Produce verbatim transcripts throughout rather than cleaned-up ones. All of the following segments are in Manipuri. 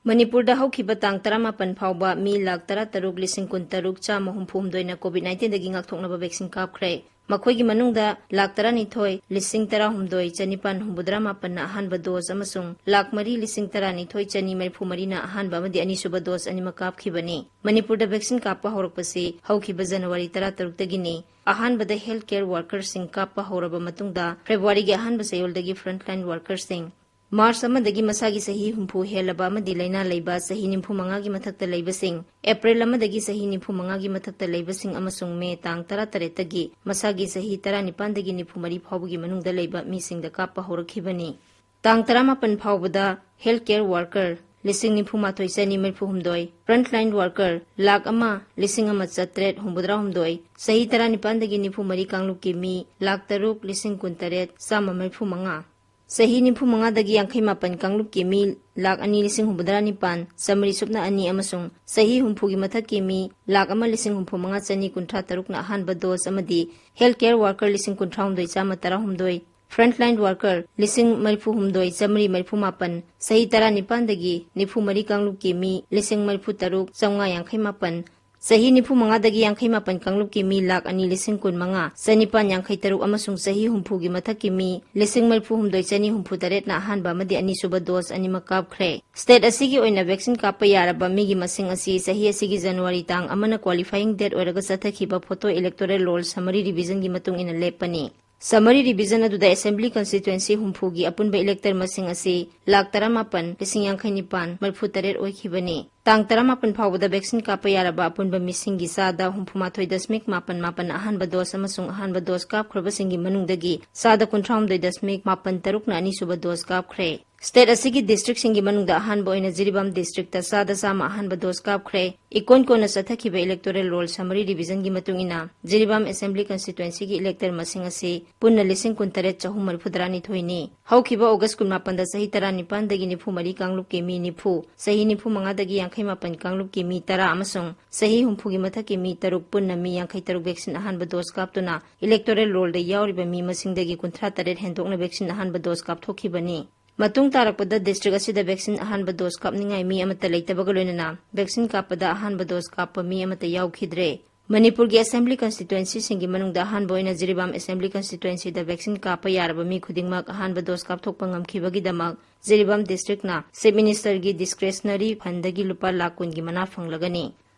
ꯃꯅꯤꯄꯨꯔꯗ ꯍꯧꯈꯤꯕ ꯇꯥꯡ ꯇꯔꯥꯃꯥꯄꯟ ꯐꯥꯎꯕ ꯃꯤ ꯂꯥꯈ ꯇꯔꯥꯇꯔꯨꯛ ꯂꯤꯁꯤꯡ ꯀꯨꯟꯇꯔꯨꯛ ꯆꯥꯝꯃ ꯍꯨꯝꯐꯨ ꯍꯨꯝꯗꯣꯏꯅ COVID nineteenꯗꯒꯤ ꯉꯥꯛꯊꯣꯛꯅꯕ vaccine ꯀꯥꯞꯈ꯭ꯔꯦ꯫ ꯃꯈꯣꯏꯒꯤ ꯃꯅꯨꯡꯗ ꯂꯥꯈ ꯇꯔꯥꯅꯤꯊꯣꯏ ꯂꯤꯁꯤꯡ ꯇꯔꯥꯍꯨꯝꯗꯣꯏ ꯆꯅꯤꯄꯥꯟ ꯍꯨꯝꯐꯨꯇꯔꯥ ꯃꯥꯄꯟꯅ ꯑꯍꯥꯟꯕ dose ꯑꯃꯁꯨꯡ ꯂꯥꯈ ꯃꯔꯤ ꯂꯤꯁꯤꯡ ꯇꯔꯥꯅꯤꯊꯣꯏ ꯆꯅꯤ ꯃꯔꯤꯐꯨ ꯃꯔꯤꯅ ꯑꯍꯥꯟꯕ ꯑꯃꯗꯤ ꯑꯅꯤꯁꯨꯕ dose ꯑꯅꯤꯃꯛ ꯀꯥꯞꯈꯤꯕꯅꯤ꯫ ꯃꯅꯤꯄꯨꯔꯗ vaccine ꯀꯥꯞꯄ ꯍꯧꯔꯛꯄꯁꯤ ꯍꯧꯈꯤꯕ ꯖꯅꯋꯥꯔꯤ ꯇꯔꯥꯇꯔꯨꯛꯇꯒꯤꯅꯤ꯫ ꯑꯍꯥꯟꯕꯗ health care workerꯁꯤꯡ ꯀꯥꯞꯄ ꯍꯧꯔꯕ ꯃꯇꯨꯡꯗ ꯐꯦꯕ꯭ꯔꯨꯋꯥꯔꯤꯒꯤ ꯑꯍꯥꯟꯕ ꯆꯌꯣꯜꯗꯒꯤ frontline workerꯁꯤꯡ, ꯃꯥꯔꯆ ꯑꯃꯗꯒꯤ ꯃꯁꯥꯒꯤ ꯆꯍꯤ ꯍꯨꯝꯐꯨ ꯍꯦꯜꯂꯕ ꯑꯃꯗꯤ ꯂꯥꯏꯅꯥ ꯂꯩꯕ ꯆꯍꯤ ꯅꯤꯐꯨ ꯃꯉꯥꯒꯤ ꯃꯊꯛꯇ ꯂꯩꯕꯁꯤꯡ, ꯑꯦꯄ꯭ꯔꯤꯜ ꯑꯃꯗꯒꯤ ꯆꯍꯤ ꯅꯤꯐꯨ ꯃꯉꯥꯒꯤ ꯃꯊꯛꯇ ꯂꯩꯕꯁꯤꯡ ꯑꯃꯁꯨꯡ ꯃꯦ ꯇꯥꯡ ꯇꯔꯥꯇꯔꯦꯠꯇꯒꯤ ꯃꯁꯥꯒꯤ ꯆꯍꯤ ꯇꯔꯥꯅꯤꯄꯥꯟꯗꯒꯤ ꯅꯤꯐꯨ ꯃꯔꯤ ꯐꯥꯎꯕꯒꯤ ꯃꯅꯨꯡꯗ ꯂꯩꯕ ꯃꯤꯁꯤꯡꯗ ꯀꯥꯞꯄ ꯍꯧꯔꯛꯈꯤꯕꯅꯤ꯫ ꯇꯥꯡ ꯇꯔꯥꯃꯥꯄꯟ ꯐꯥꯎꯕꯗ health care worker ꯂꯤꯁꯤꯡ ꯅꯤꯐꯨ ꯃꯥꯊꯣꯏ ꯆꯅꯤ ꯃꯔꯤꯐꯨ ꯍꯨꯝꯗꯣꯏ, frontline worker ꯂꯥꯈ ꯑꯃ ꯂꯤꯁꯤꯡ ꯑꯃ ꯆꯥꯇ꯭ꯔꯦꯠ ꯍꯨꯝꯐꯨꯇꯔꯥ ꯍꯨꯝꯗꯣꯏ, ꯆꯍꯤ ꯇꯔꯥꯅꯤꯄꯥꯟꯗꯒꯤ ꯅꯤꯐꯨ ꯃꯔꯤ ꯀꯥꯡꯂꯨꯞꯀꯤ ꯃꯤ ꯂꯥꯈ ꯇꯔꯨꯛ ꯂꯤꯁꯤꯡ ꯀꯨꯟꯇꯔꯦꯠ ꯆꯥꯝꯃ ꯃꯔꯤꯐꯨ ꯃꯉꯥ, ꯆꯍꯤ ꯅꯤꯐꯨ ꯃꯉꯥꯗꯒꯤ ꯌꯥꯡꯈꯩ ꯃꯥꯄꯟ ꯀꯥꯡꯂꯨꯞꯀꯤ ꯃꯤ ꯂꯥꯈ ꯑꯅꯤ ꯂꯤꯁꯤꯡ ꯍꯨꯝꯐꯨꯇꯔꯥ ꯅꯤꯄꯥꯟ ꯆꯥꯃꯔꯤ ꯁꯨꯞꯅ ꯑꯅꯤ ꯑꯃꯁꯨꯡ ꯆꯍꯤ ꯍꯨꯝꯐꯨꯒꯤ ꯃꯊꯛꯀꯤ ꯃꯤ ꯂꯥꯈ ꯑꯃ ꯂꯤꯁꯤꯡ ꯍꯨꯝꯐꯨ ꯃꯉꯥ ꯆꯅꯤ ꯀꯨꯟꯊ꯭ꯔꯥ ꯇꯔꯨꯛꯅ ꯑꯍꯥꯟꯕ dose ꯑꯃꯗꯤ health care worker ꯂꯤꯁꯤꯡ ꯀꯨꯟꯊ꯭ꯔꯥ ꯍꯨꯝꯗꯣꯏ ꯆꯥꯝꯃ ꯇꯔꯥ ꯍꯨꯝꯗꯣꯏ, frontline worker ꯂꯤꯁꯤꯡ ꯃꯔꯤꯐꯨ ꯍꯨꯝꯗꯣꯏ ꯆꯥꯃꯔꯤ ꯃꯔꯤꯐꯨ ꯃꯥꯄꯟ, ꯆꯍꯤ ꯇꯔꯥꯅꯤꯄꯥꯟꯗꯒꯤ ꯅꯤꯐꯨ ꯃꯔꯤ ꯀꯥꯡꯂꯨꯞꯀꯤ ꯃꯤ ꯂꯤꯁꯤꯡ ꯃꯔꯤꯐꯨ ꯇꯔꯨꯛ ꯆꯥꯝꯃꯉꯥ ꯌꯥꯡꯈꯩ ꯃꯥꯄꯟ, ꯆꯍꯤ ꯅꯤꯐꯨ ꯃꯉꯥꯗꯒꯤ ꯌꯥꯡꯈꯩ ꯃꯥꯄꯟ ꯀꯥꯡꯂꯨꯞꯀꯤ ꯃꯤ ꯂꯥꯈ ꯑꯅꯤ ꯂꯤꯁꯤꯡ ꯀꯨꯟ ꯃꯉꯥ ꯆꯅꯤꯄꯥꯟ ꯌꯥꯡꯈꯩ ꯇꯔꯨꯛ ꯑꯃꯁꯨꯡ ꯆꯍꯤ ꯍꯨꯝꯐꯨꯒꯤ ꯃꯊꯛꯀꯤ ꯃꯤ ꯂꯤꯁꯤꯡ ꯃꯔꯤꯐꯨ ꯍꯨꯝꯗꯣꯏ ꯆꯅꯤ ꯍꯨꯝꯐꯨ ꯇꯔꯦꯠꯅ ꯑꯍꯥꯟꯕ ꯑꯃꯗꯤ ꯑꯅꯤꯁꯨꯕ dose ꯑꯅꯤꯃꯛ ꯀꯥꯞꯈ꯭ꯔꯦ꯫ State ꯑꯁꯤꯒꯤ ꯑꯣꯏꯅ vaccine ꯀꯥꯞꯄ ꯌꯥꯔꯕ ꯃꯤꯒꯤ ꯃꯁꯤꯡ ꯑꯁꯤ ꯆꯍꯤ ꯑꯁꯤꯒꯤ ꯖꯅꯋꯥꯔꯤ ꯇꯥꯡ ꯑꯃꯅ qualifying date ꯑꯣꯏꯔꯒ ꯆꯠꯊꯈꯤꯕ photo electoral roll summary revisionꯒꯤ ꯃꯇꯨꯡ ꯏꯟꯅ ꯂꯦꯞꯄꯅꯤ꯫ Summary revision ꯑꯗꯨꯗ assembly constituency ꯍꯨꯝꯐꯨꯒꯤ ꯑꯄꯨꯟꯕ elector ꯃꯁꯤꯡ ꯑꯁꯤ ꯂꯥꯈ ꯇꯔꯥꯃꯥꯄꯟ ꯂꯤꯁꯤꯡ ꯌꯥꯡꯈꯩ ꯅꯤꯄꯥꯟ ꯃꯔꯤꯐꯨ ꯇꯔꯦꯠ ꯑꯣꯏꯈꯤꯕꯅꯤ꯫ ꯇꯥꯡ ꯇꯔꯥꯃꯥꯄꯟ ꯐꯥꯎꯕꯗ vaccine ꯀꯥꯞꯄ ꯌꯥꯔꯕ ꯑꯄꯨꯟꯕ ꯃꯤꯁꯤꯡꯒꯤ ꯆꯥꯗ ꯍꯨꯝꯐꯨ ꯃꯥꯊꯣꯏ ꯗꯁꯃꯤꯛ ꯃꯥꯄꯟ ꯃꯥꯄꯟꯅ ꯑꯍꯥꯟꯕ dose ꯑꯃꯁꯨꯡ ꯑꯍꯥꯟꯕ dose ꯀꯥꯞꯈ꯭ꯔꯕꯁꯤꯡꯒꯤ ꯃꯅꯨꯡꯗꯒꯤ ꯆꯥꯗ ꯀꯨꯟꯊ꯭ꯔꯥ ꯍꯨꯝꯗꯣꯏ ꯗꯁꯃꯤꯛ ꯃꯥꯄꯟ ꯇꯔꯨꯛꯅ ꯑꯅꯤꯁꯨꯕ dose ꯀꯥꯞꯈ꯭ꯔꯦ꯫ State ꯑꯁꯤꯒꯤ districtꯁꯤꯡꯒꯤ ꯃꯅꯨꯡꯗ ꯑꯍꯥꯟꯕ ꯑꯣꯏꯅ ꯖꯤꯔꯤꯕꯥꯝ districtꯇ ꯆꯥꯗ ꯆꯥꯝꯃ ꯑꯍꯥꯟꯕ dose ꯀꯥꯞꯈ꯭ꯔꯦ꯫ ꯏꯀꯣꯟ ꯀꯣꯟꯅ ꯆꯠꯊꯈꯤꯕ electoral roll summary revisionꯒꯤ ꯃꯇꯨꯡ ꯏꯟꯅ, ꯖꯤꯔꯤꯕꯥꯝ assembly constituencyꯒꯤ elector ꯃꯁꯤꯡ ꯑꯁꯤ ꯄꯨꯟꯅ ꯂꯤꯁꯤꯡ ꯀꯨꯟꯇꯔꯦꯠ ꯆꯍꯨꯝ ꯃꯔꯤꯐꯨꯇꯔꯥꯅꯤꯊꯣꯏꯅꯤ꯫ ꯍꯧꯈꯤꯕ August ꯀꯨꯟꯃꯥꯄꯟꯗ ꯆꯍꯤ ꯇꯔꯥꯅꯤꯄꯥꯟꯗꯒꯤ ꯅꯤꯐꯨ ꯃꯔꯤ ꯀꯥꯡꯂꯨꯞꯀꯤ ꯃꯤ ꯅꯤꯐꯨ, ꯆꯍꯤ ꯅꯤꯐꯨ ꯃꯉꯥꯗꯒꯤ ꯌꯥꯡꯈꯩ ꯃꯥꯄꯟ ꯀꯥꯡꯂꯨꯞꯀꯤ ꯃꯤ ꯇꯔꯥ ꯑꯃꯁꯨꯡ ꯆꯍꯤ ꯍꯨꯝꯐꯨꯒꯤ ꯃꯊꯛꯀꯤ ꯃꯤ ꯇꯔꯨꯛ, ꯄꯨꯟꯅ ꯃꯤ ꯌꯥꯡꯈꯩ ꯇꯔꯨꯛ vaccine ꯑꯍꯥꯟꯕ dose ꯀꯥꯞꯇꯨꯅ electoral rollꯗ ꯌꯥꯎꯔꯤꯕ ꯃꯤ ꯃꯁꯤꯡꯗꯒꯤ ꯀꯨꯟꯊ꯭ꯔꯥ ꯇꯔꯦꯠ ꯍꯦꯟꯗꯣꯛꯅ vaccine ꯑꯍꯥꯟꯕ dose ꯀꯥꯞꯊꯣꯛꯈꯤꯕꯅꯤ꯫ ꯃꯇꯨꯡ ꯇꯥꯔꯛꯄꯗ district ꯑꯁꯤꯗ vaccine ꯑꯍꯥꯟꯕ dose ꯀꯥꯞꯅꯤꯡꯉꯥꯏ ꯃꯤ ꯑꯃꯠꯇ ꯂꯩꯇꯕꯒ ꯂꯣꯏꯅꯅ vaccine ꯀꯥꯞꯄꯗ ꯑꯍꯥꯟꯕ dose ꯀꯥꯞꯄ ꯃꯤ ꯑꯃꯠꯇ ꯌꯥꯎꯈꯤꯗ꯭ꯔꯦ꯫ ꯃꯅꯤꯄꯨꯔꯒꯤ assembly constituencyꯁꯤꯡꯒꯤ ꯃꯅꯨꯡꯗ ꯑꯍꯥꯟꯕ ꯑꯣꯏꯅ ꯖꯤꯔꯤꯕꯥꯝ assembly constituencyꯗ vaccine ꯀꯥꯞꯄ ꯌꯥꯔꯕ ꯃꯤ ꯈꯨꯗꯤꯡꯃꯛ ꯑꯍꯥꯟꯕ dose ꯀꯥꯞꯊꯣꯛꯄ ꯉꯝꯈꯤꯕꯒꯤꯗꯃꯛ ꯖꯤꯔꯤꯕꯥꯝ districtꯅ Chief Ministerꯒꯤ discretionary fundꯗꯒꯤ ꯂꯨꯄꯥ ꯂꯥꯈ ꯀꯨꯟꯒꯤ ꯃꯅꯥ ꯐꯪꯂꯒꯅꯤ꯫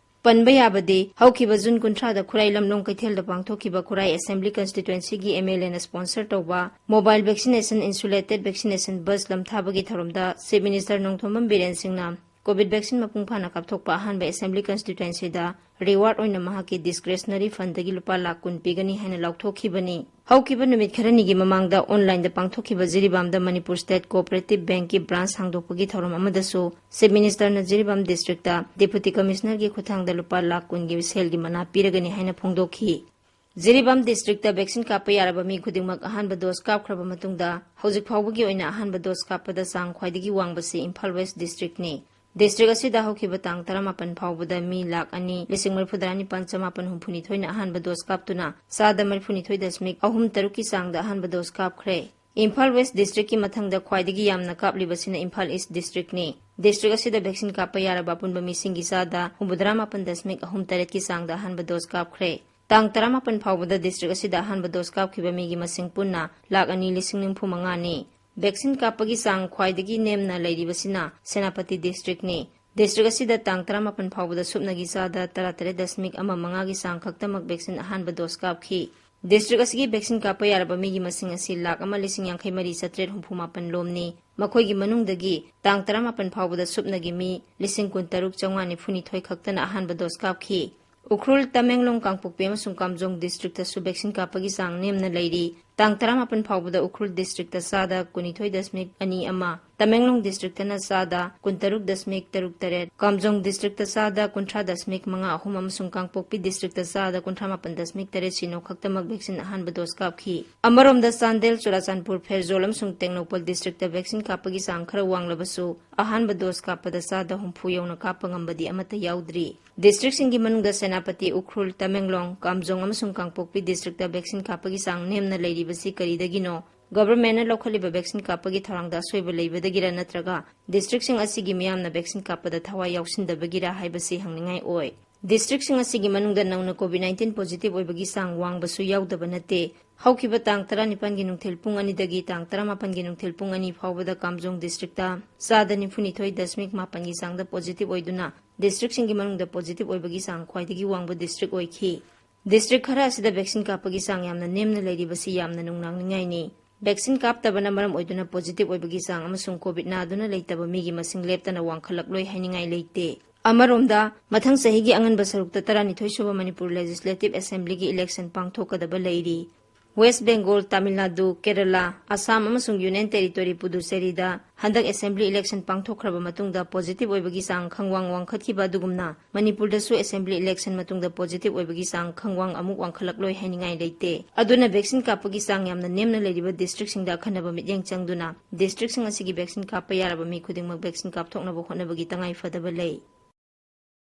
ꯄꯟꯕ ꯌꯥꯕꯗꯤ, ꯍꯧꯈꯤꯕ ꯖꯨꯟ ꯀꯨꯟꯊ꯭ꯔꯥꯗ ꯈꯨꯔꯥꯏ ꯂꯝꯂꯣꯡ ꯀꯩꯊꯦꯜꯗ ꯄꯥꯡꯊꯣꯛꯈꯤꯕ ꯈꯨꯔꯥꯏ assembly constituencyꯒꯤ MLAꯅ sponsor ꯇꯧꯕ mobile vaccination insulated vaccination bus ꯂꯝꯊꯥꯕꯒꯤ ꯊꯧꯔꯝꯗ Chief Minister ꯅꯣꯡꯊꯣꯝꯕꯝ ꯕꯤꯔꯦꯟ ꯁꯤꯡꯅ COVID vaccine ꯃꯄꯨꯡ ꯐꯥꯅ ꯀꯥꯞꯊꯣꯛꯄ ꯑꯍꯥꯟꯕ assembly constituencyꯗ reward ꯑꯣꯏꯅ ꯃꯍꯥꯛꯀꯤ discretionary fundꯗꯒꯤ ꯂꯨꯄꯥ ꯂꯥꯈ ꯀꯨꯟ ꯄꯤꯒꯅꯤ ꯍꯥꯏꯅ ꯂꯥꯎꯊꯣꯛꯈꯤꯕꯅꯤ꯫ ꯍꯧꯈꯤꯕ ꯅꯨꯃꯤꯠ ꯈꯔꯅꯤꯒꯤ ꯃꯃꯥꯡꯗ onlineꯗ ꯄꯥꯡꯊꯣꯛꯈꯤꯕ ꯖꯤꯔꯤꯕꯥꯝꯗ Manipur State Cooperative Bankꯀꯤ branch ꯍꯥꯡꯗꯣꯛꯄꯒꯤ ꯊꯧꯔꯝ ꯑꯃꯗꯁꯨ Chief Ministerꯅ ꯖꯤꯔꯤꯕꯥꯝ districtꯇ Deputy Commissionerꯒꯤ ꯈꯨꯠꯊꯥꯡꯗ ꯂꯨꯄꯥ ꯂꯥꯈ ꯀꯨꯟꯒꯤ ꯁꯦꯜꯒꯤ ꯃꯅꯥ ꯄꯤꯔꯒꯅꯤ ꯍꯥꯏꯅ ꯐꯣꯡꯗꯣꯛꯈꯤ꯫ ꯖꯤꯔꯤꯕꯥꯝ districtꯇ vaccine ꯀꯥꯞꯄ ꯌꯥꯔꯕ ꯃꯤ ꯈꯨꯗꯤꯡꯃꯛ ꯑꯍꯥꯟꯕ dose ꯀꯥꯞꯈ꯭ꯔꯕ ꯃꯇꯨꯡꯗ, ꯍꯧꯖꯤꯛ ꯐꯥꯎꯕꯒꯤ ꯑꯣꯏꯅ ꯑꯍꯥꯟꯕ dose ꯀꯥꯞꯄꯗ ꯆꯥꯡ ꯈ꯭ꯋꯥꯏꯗꯒꯤ ꯋꯥꯡꯕꯁꯤ ꯏꯝꯐꯥꯜ West districtꯅꯤ꯫ District ꯑꯁꯤꯗ ꯍꯧꯈꯤꯕ ꯇꯥꯡ ꯇꯔꯥꯃꯥꯄꯟ ꯐꯥꯎꯕꯗ ꯃꯤ ꯂꯥꯈ ꯑꯅꯤ ꯂꯤꯁꯤꯡ ꯃꯔꯤꯐꯨꯇꯔꯥ ꯅꯤꯄꯥꯟ ꯆꯃꯥꯄꯟ ꯍꯨꯝꯐꯨꯅꯤꯊꯣꯏꯅ ꯑꯍꯥꯟꯕ dose ꯀꯥꯞꯇꯨꯅ ꯆꯥꯗ ꯃꯔꯤꯐꯨꯅꯤꯊꯣꯏ ꯗꯁꯃꯤꯛ ꯑꯍꯨꯝ ꯇꯔꯨꯛꯀꯤ ꯆꯥꯡꯗ ꯑꯍꯥꯟꯕ dose ꯀꯥꯞꯈ꯭ꯔꯦ꯫ ꯏꯝꯐꯥꯜ West districtꯀꯤ ꯃꯊꯪꯗ ꯈ꯭ꯋꯥꯏꯗꯒꯤ ꯌꯥꯝꯅ ꯀꯥꯞꯂꯤꯕꯁꯤꯅ ꯏꯝꯐꯥꯜ East districtꯅꯤ꯫ District ꯑꯁꯤꯗ vaccine ꯀꯥꯞꯄ ꯌꯥꯔꯕ ꯑꯄꯨꯟꯕ ꯃꯤꯁꯤꯡꯒꯤ ꯆꯥꯗ ꯍꯨꯝꯐꯨꯇꯔꯥ ꯃꯥꯄꯟ ꯗꯁꯃꯤꯛ ꯑꯍꯨꯝ ꯇꯔꯦꯠꯀꯤ ꯆꯥꯡꯗ ꯑꯍꯥꯟꯕ dose ꯀꯥꯞꯈ꯭ꯔꯦ꯫ ꯇꯥꯡ ꯇꯔꯥꯃꯥꯄꯟ ꯐꯥꯎꯕꯗ district ꯑꯁꯤꯗ ꯑꯍꯥꯟꯕ dose ꯀꯥꯞꯈꯤꯕ ꯃꯤꯒꯤ ꯃꯁꯤꯡ ꯄꯨꯟꯅ ꯂꯥꯈ ꯑꯅꯤ ꯂꯤꯁꯤꯡ ꯅꯤꯐꯨ ꯃꯉꯥꯅꯤ꯫ Vaccine ꯀꯥꯞꯄꯒꯤ ꯆꯥꯡ ꯈ꯭ꯋꯥꯏꯗꯒꯤ ꯅꯦꯝꯅ ꯂꯩꯔꯤꯕꯁꯤꯅ ꯁꯦꯅꯥꯄꯇꯤ districtꯅꯤ꯫ District ꯑꯁꯤꯗ ꯇꯥꯡ ꯇꯔꯥꯃꯥꯄꯟ ꯐꯥꯎꯕꯗ ꯁꯨꯞꯅꯒꯤ ꯆꯥꯗ ꯇꯔꯥꯇꯔꯦꯠ ꯗꯁꯃꯤꯛ ꯑꯃ ꯃꯉꯥꯒꯤ ꯆꯥꯡ ꯈꯛꯇꯃꯛ vaccine ꯑꯍꯥꯟꯕ dose ꯀꯥꯞꯈꯤ꯫ District ꯑꯁꯤꯒꯤ vaccine ꯀꯥꯞꯄ ꯌꯥꯔꯕ ꯃꯤꯒꯤ ꯃꯁꯤꯡ ꯑꯁꯤ ꯂꯥꯈ ꯑꯃ ꯂꯤꯁꯤꯡ ꯌꯥꯡꯈꯩ ꯃꯔꯤ ꯆꯥꯇ꯭ꯔꯦꯠ ꯍꯨꯝꯐꯨ ꯃꯥꯄꯟ ꯂꯣꯝꯅꯤ꯫ ꯃꯈꯣꯏꯒꯤ ꯃꯅꯨꯡꯗꯒꯤ ꯇꯥꯡ ꯇꯔꯥꯃꯥꯄꯟ ꯐꯥꯎꯕꯗ ꯁꯨꯞꯅꯒꯤ ꯃꯤ ꯂꯤꯁꯤꯡ ꯀꯨꯟ ꯇꯔꯨꯛ ꯆꯥꯝꯃꯉꯥ ꯅꯤꯐꯨ ꯅꯤꯊꯣꯏ ꯈꯛꯇꯅ ꯑꯍꯥꯟꯕ dose ꯀꯥꯞꯈꯤ꯫ ꯎꯈ꯭ꯔꯨꯜ, ꯇꯃꯦꯡꯂꯣꯡ, ꯀꯥꯡꯄꯣꯛꯄꯤ ꯑꯃꯁꯨꯡ ꯀꯥꯝꯖꯣꯡ districtꯇꯁꯨ vaccine ꯀꯥꯞꯄꯒꯤ ꯆꯥꯡ ꯅꯦꯝꯅ ꯂꯩꯔꯤ꯫ ꯇꯥꯡ ꯇꯔꯥꯃꯥꯄꯟ ꯐꯥꯎꯕꯗ ꯎꯈ꯭ꯔꯨꯜ districtꯇ ꯆꯥꯗ ꯀꯨꯟꯅꯤꯊꯣꯏ ꯗꯁꯃꯤꯛ ꯑꯅꯤ ꯑꯃ, ꯇꯃꯦꯡꯂꯣꯡ districtꯇꯅ ꯆꯥꯗ ꯀꯨꯟꯇꯔꯨꯛ ꯗꯁꯃꯤꯛ ꯇꯔꯨꯛ ꯇꯔꯦꯠ, ꯀꯥꯝꯖꯣꯡ districtꯇ ꯆꯥꯗ ꯀꯨꯟꯊ꯭ꯔꯥ ꯗꯁꯃꯤꯛ ꯃꯉꯥ ꯑꯍꯨꯝ ꯑꯃꯁꯨꯡ ꯀꯥꯡꯄꯣꯛꯄꯤ districtꯇ ꯆꯥꯗ ꯀꯨꯟꯊ꯭ꯔꯥ ꯃꯥꯄꯟ ꯗꯁꯃꯤꯛ ꯇꯔꯦꯠ ꯁꯤꯅꯣ ꯈꯛꯇꯃꯛ vaccine ꯑꯍꯥꯟꯕ dose ꯀꯥꯞꯈꯤ꯫ ꯑꯃꯔꯣꯝꯗ ꯆꯥꯟꯗꯦꯜ, ꯆꯨꯔꯥꯆꯥꯟꯄꯨꯔ, ꯐꯦꯔꯖꯣꯜ ꯑꯃꯁꯨꯡ ꯇꯦꯡꯅꯧꯄꯜ districtꯇ vaccine ꯀꯥꯞꯄꯒꯤ ꯆꯥꯡ ꯈꯔ ꯋꯥꯡꯂꯕꯁꯨ ꯑꯍꯥꯟꯕ dose ꯀꯥꯞꯄꯗ ꯆꯥꯗ ꯍꯨꯝꯐꯨ ꯌꯧꯅ ꯀꯥꯞꯄ ꯉꯝꯕꯗꯤ ꯑꯃꯠꯇ ꯌꯥꯎꯗ꯭ꯔꯤ꯫ Districtꯁꯤꯡꯒꯤ ꯃꯅꯨꯡꯗ ꯁꯦꯅꯥꯄꯇꯤ, ꯎꯈ꯭ꯔꯨꯜ, ꯇꯃꯦꯡꯂꯣꯡ, ꯀꯥꯝꯖꯣꯡ ꯑꯃꯁꯨꯡ ꯀꯥꯡꯄꯣꯛꯄꯤ districtꯇ vaccine ꯀꯥꯞꯄꯒꯤ ꯆꯥꯡ ꯅꯦꯝꯅ ꯂꯩꯔꯤꯕꯁꯤ ꯀꯔꯤꯗꯒꯤꯅꯣ? ꯒꯚꯔꯟꯃꯦꯟꯠꯅ ꯂꯧꯈꯠꯂꯤꯕ ꯚꯦꯛꯁꯤꯟ ꯀꯥꯞꯄꯒꯤ ꯊꯧꯔꯥꯡꯗ ꯑꯁꯣꯏꯕ ꯂꯩꯕꯗꯒꯤꯔ ꯅꯠꯇ꯭ꯔꯒ ꯗꯤꯁꯇ꯭ꯔꯤꯛꯁꯤꯡ ꯑꯁꯤꯒꯤ ꯃꯤꯌꯥꯝꯅ ꯚꯦꯛꯁꯤꯟ ꯀꯥꯞꯄꯗ ꯊꯋꯥꯏ ꯌꯥꯎꯁꯤꯟꯗꯕꯒꯤꯔ ꯍꯥꯏꯕꯁꯤ ꯍꯪꯅꯤꯡꯉꯥꯏ ꯑꯣꯏ꯫ ꯗꯤꯁꯇ꯭ꯔꯤꯛꯁꯤꯡ ꯑꯁꯤꯒꯤ ꯃꯅꯨꯡꯗ ꯅꯧꯅ COVID nineteen positive ꯑꯣꯏꯕꯒꯤ ꯆꯥꯡ ꯋꯥꯡꯕꯁꯨ ꯌꯥꯎꯗꯕ ꯅꯠꯇꯦ꯫ ꯍꯧꯈꯤꯕ ꯇꯥꯡ ꯇꯔꯥꯅꯤꯄꯥꯟꯒꯤ ꯅꯨꯡꯊꯤꯜ ꯄꯨꯡ ꯑꯅꯤꯗꯒꯤ ꯇꯥꯡ ꯇꯔꯥꯃꯥꯄꯟꯒꯤ ꯅꯨꯡꯊꯤꯜ ꯄꯨꯡ ꯑꯅꯤ ꯐꯥꯎꯕꯗ ꯀꯥꯝꯖꯣꯡ ꯗꯤꯁꯇ꯭ꯔꯤꯛꯇ ꯆꯥꯗ ꯅꯤꯐꯨꯅꯤꯊꯣꯏ ꯗꯁꯃꯤꯛ ꯃꯥꯄꯟꯒꯤ ꯆꯥꯡꯗ positive ꯑꯣꯏꯗꯨꯅ ꯗꯤꯁꯇ꯭ꯔꯤꯛꯁꯤꯡꯒꯤ ꯃꯅꯨꯡꯗ positive ꯑꯣꯏꯕꯒꯤ ꯆꯥꯡ ꯈ꯭ꯋꯥꯏꯗꯒꯤ ꯋꯥꯡꯕ ꯗꯤꯁꯇ꯭ꯔꯤꯛ ꯑꯣꯏꯈꯤ꯫ ꯗꯤꯁꯇ꯭ꯔꯤꯛ ꯈꯔ ꯑꯁꯤꯗ ꯚꯦꯛꯁꯤꯟ ꯀꯥꯞꯄꯒꯤ ꯆꯥꯡ ꯌꯥꯝꯅ ꯅꯦꯝꯅ ꯂꯩꯔꯤꯕꯁꯤ ꯌꯥꯝꯅ ꯅꯨꯡꯅꯥꯡꯅꯤꯡꯉꯥꯏꯅꯤ꯫ ꯚꯦꯛꯁꯤꯟ ꯀꯥꯞꯇꯕꯅ ꯃꯔꯝ ꯑꯣꯏꯗꯨꯅ positive ꯑꯣꯏꯕꯒꯤ ꯆꯥꯡ ꯑꯃꯁꯨꯡ COVID ꯅꯥꯗꯨꯅ ꯂꯩꯇꯕ ꯃꯤꯒꯤ ꯃꯁꯤꯡ ꯂꯦꯞꯇꯅ ꯋꯥꯡꯈꯠꯂꯛꯂꯣꯏ ꯍꯥꯏꯅꯤꯡꯉꯥꯏ ꯂꯩꯇꯦ꯫ ꯑꯃꯔꯣꯝꯗ, ꯃꯊꯪ ꯆꯍꯤꯒꯤ ꯑꯉꯟꯕ ꯁꯔꯨꯛꯇ ꯇꯔꯥꯅꯤꯊꯣꯏ ꯁꯨꯕ ꯃꯅꯤꯄꯨꯔ Legislative Assembly ꯒꯤ election ꯄꯥꯡꯊꯣꯛꯀꯗꯕ ꯂꯩꯔꯤ꯫ ꯋꯦꯁ꯭ꯠ ꯕꯦꯡꯒꯣꯜ, ꯇꯥꯃꯤꯜ ꯅꯥꯗꯨ, ꯀꯦꯔꯂꯥ, ꯑꯁꯥꯝ ꯑꯃꯁꯨꯡ Union Territory ꯄꯨꯗꯨꯆꯦꯔꯤꯗ ꯍꯟꯗꯛ assembly election ꯄꯥꯡꯊꯣꯛꯈ꯭ꯔꯕ ꯃꯇꯨꯡꯗ positive ꯑꯣꯏꯕꯒꯤ ꯆꯥꯡ ꯈꯪꯋꯥꯡ ꯋꯥꯡꯈꯠꯈꯤꯕ ꯑꯗꯨꯒꯨꯝꯅ ꯃꯅꯤꯄꯨꯔꯗꯁꯨ assembly election ꯃꯇꯨꯡꯗ positive ꯑꯣꯏꯕꯒꯤ ꯆꯥꯡ ꯈꯪꯋꯥꯡ ꯑꯃꯨꯛ ꯋꯥꯡꯈꯠꯂꯛꯂꯣꯏ ꯍꯥꯏꯅꯤꯡꯉꯥꯏ ꯂꯩꯇꯦ꯫ ꯑꯗꯨꯅ ꯚꯦꯛꯁꯤꯟ ꯀꯥꯞꯄꯒꯤ ꯆꯥꯡ ꯌꯥꯝꯅ ꯅꯦꯝꯅ ꯂꯩꯔꯤꯕ ꯗꯤꯁꯇ꯭ꯔꯤꯛꯁꯤꯡꯗ ꯑꯈꯟꯅꯕ ꯃꯤꯠꯌꯦꯡ ꯆꯪꯗꯨꯅ ꯗꯤꯁꯇ꯭ꯔꯤꯛꯁꯤꯡ ꯑꯁꯤꯒꯤ ꯚꯦꯛꯁꯤꯟ ꯀꯥꯞꯄ ꯌꯥꯔꯕ ꯃꯤ ꯈꯨꯗꯤꯡꯃꯛ ꯚꯦꯛꯁꯤꯟ ꯀꯥꯞꯊꯣꯛꯅꯕ ꯍꯣꯠꯅꯕꯒꯤ ꯇꯉꯥꯏ ꯐꯗꯕ ꯂꯩ꯫